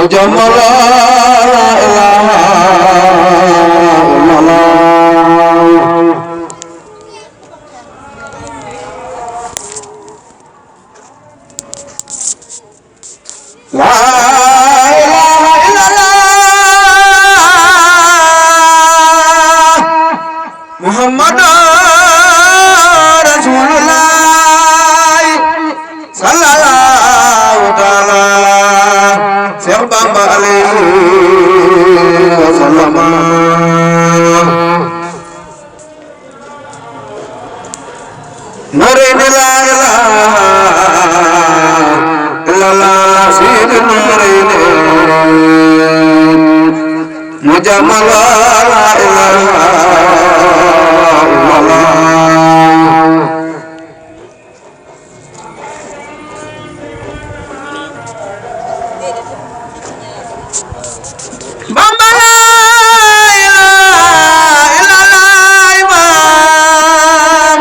مجمل لا إله إلا الله لا إله إلا الله محمد رسول الله صلى الله تعالى Seex Bamba alayhi wa sallam Nuurayni laa ilaaha illallah Seydi Nuurayni mujammal laa ilaaha illallah Bamba la ilaha illallah imam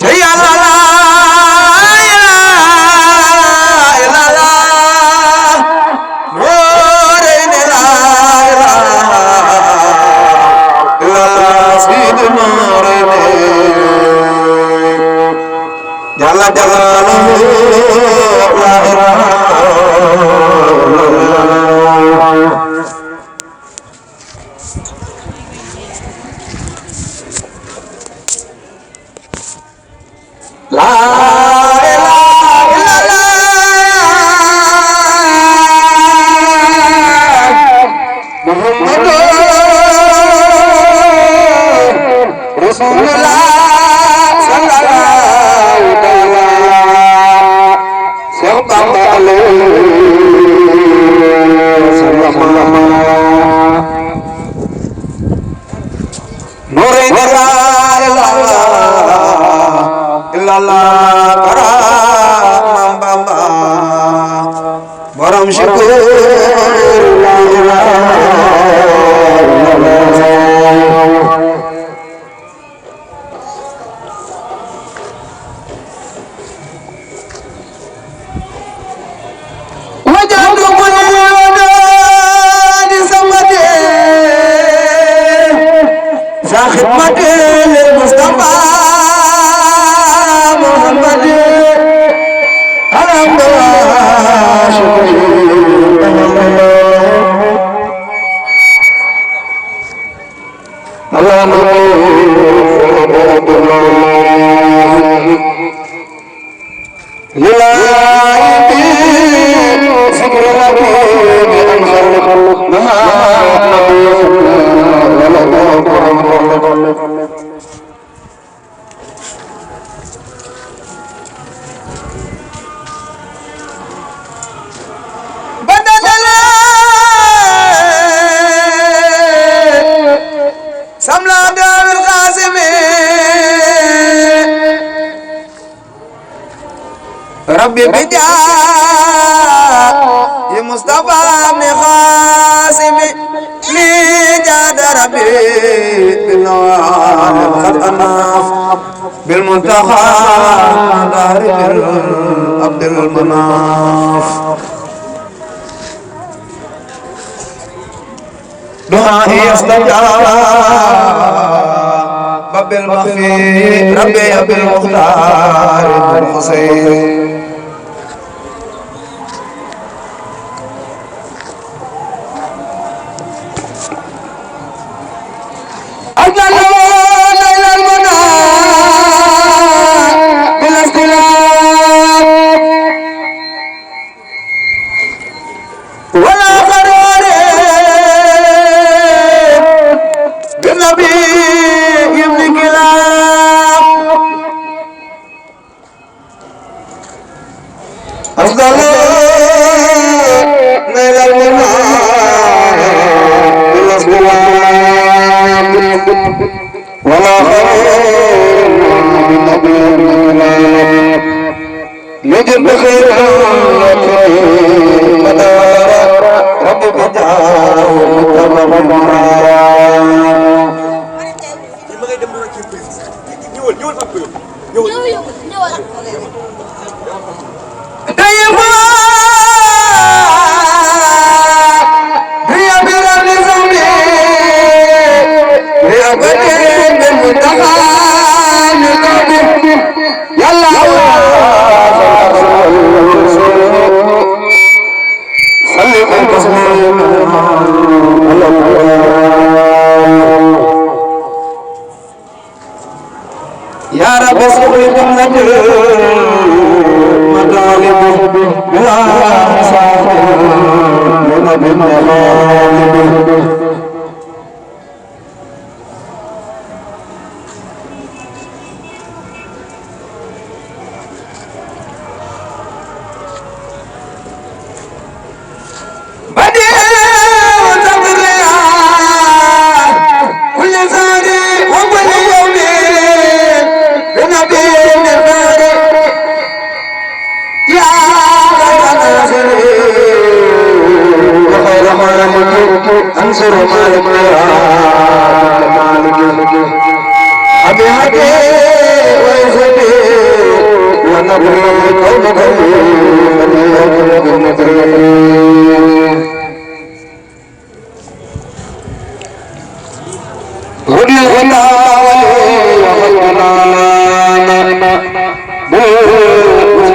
te Yàlla la ilaha illallah Nuurayni la ilaha illallah Seydi Nuurayni Jalla Jalaaluhu la ilaha La ilaha illallah Muhammadur Rasulullah sallallahu ta'ala Seex Bamba alayhi wa sallam Nuurayni la ilaha illallah karam Bamba borom syukur la ilaha illallah wajadu di samade sa khidmati lil Mustafa Muhammad alhamdulillah syukri ربي بجاه يا مصطفى ابن قاسم لي جاد ربي بالنوال قد أناف بالمنتخى دار عبد المناف دعائي استجاب بالمخفي ربي بالمختار بالحسين ولا خير لجب خير لك مدار ربك جاء متبرا يا رب صغير النجر مطالب بلا حساب من بالمغالب انصر مالك مالك ابي هدي ويزدي ونبري قومك غدي غنا وغنا بو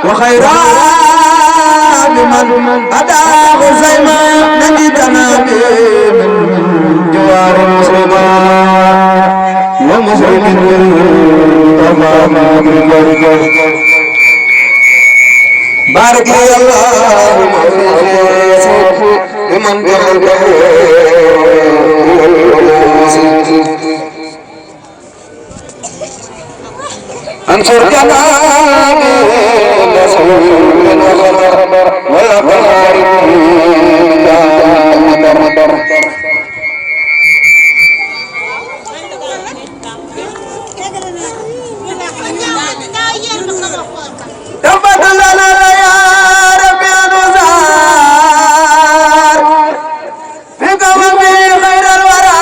وخيرات من أداه زيما نجدنا من جوار المسلمين ومسلمين تمام بارك الله لمن جعله انصر جنابي لسول وخبر ولا بخارب تفضل لنا يا ربي انوزار فيك وفي خير الورى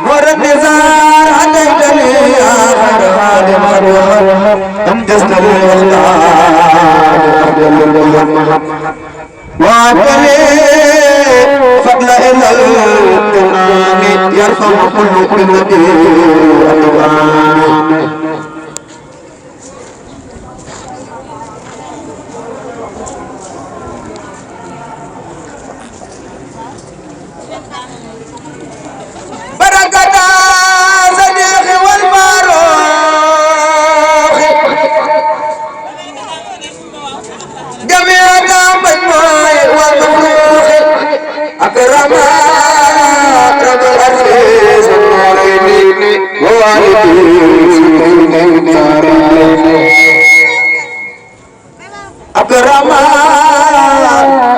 نور النزار هديتني يا خير خادم أنجزت لي واختار وعدني فضل إلى الإمام يرفع كل الذي أتوان بركة صديق والفاروق جميع مجموع والمخلوق أكرم رب العزيز النورين ووالدين أكرم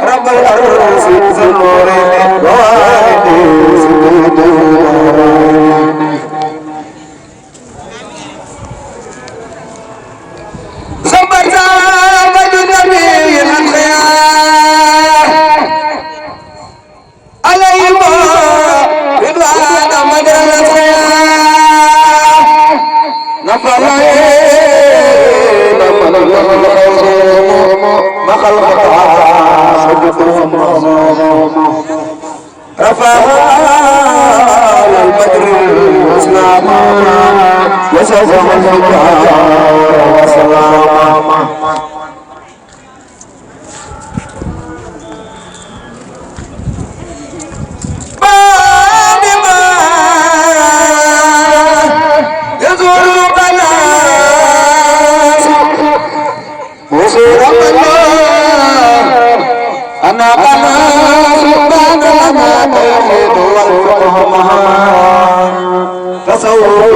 رب العزيز النورين ووالدين رفعها البدر واسلاما وسوف الفجار وسلاما أنا قناص بعد لما توحيد والفقهمها تصور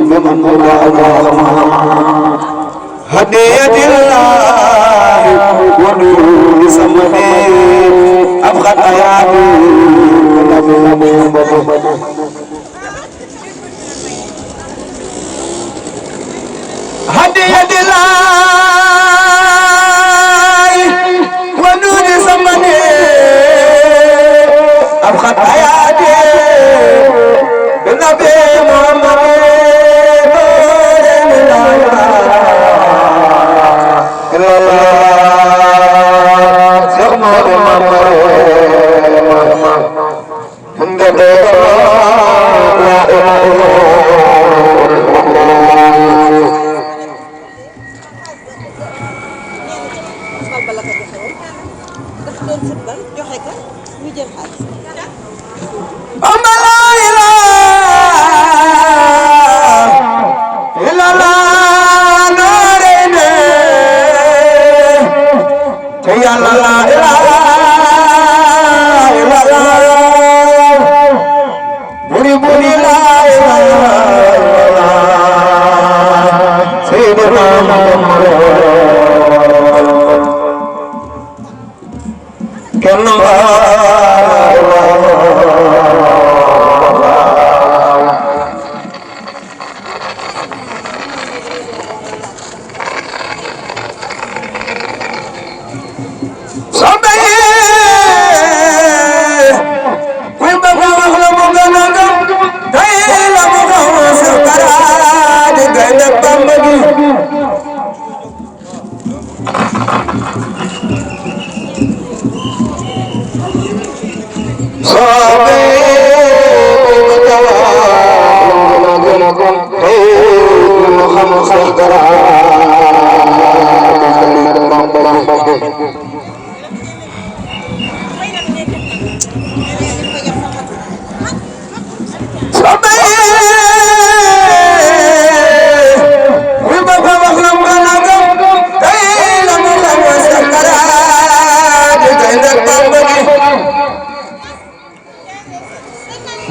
بمن الله هدية الله ونور سمدي أبغى آياتي هدية الله ونور سمدي أبغى آياتي بالنبي محمد dafa doon football joxe ko ñu jël xaalis.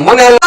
Monel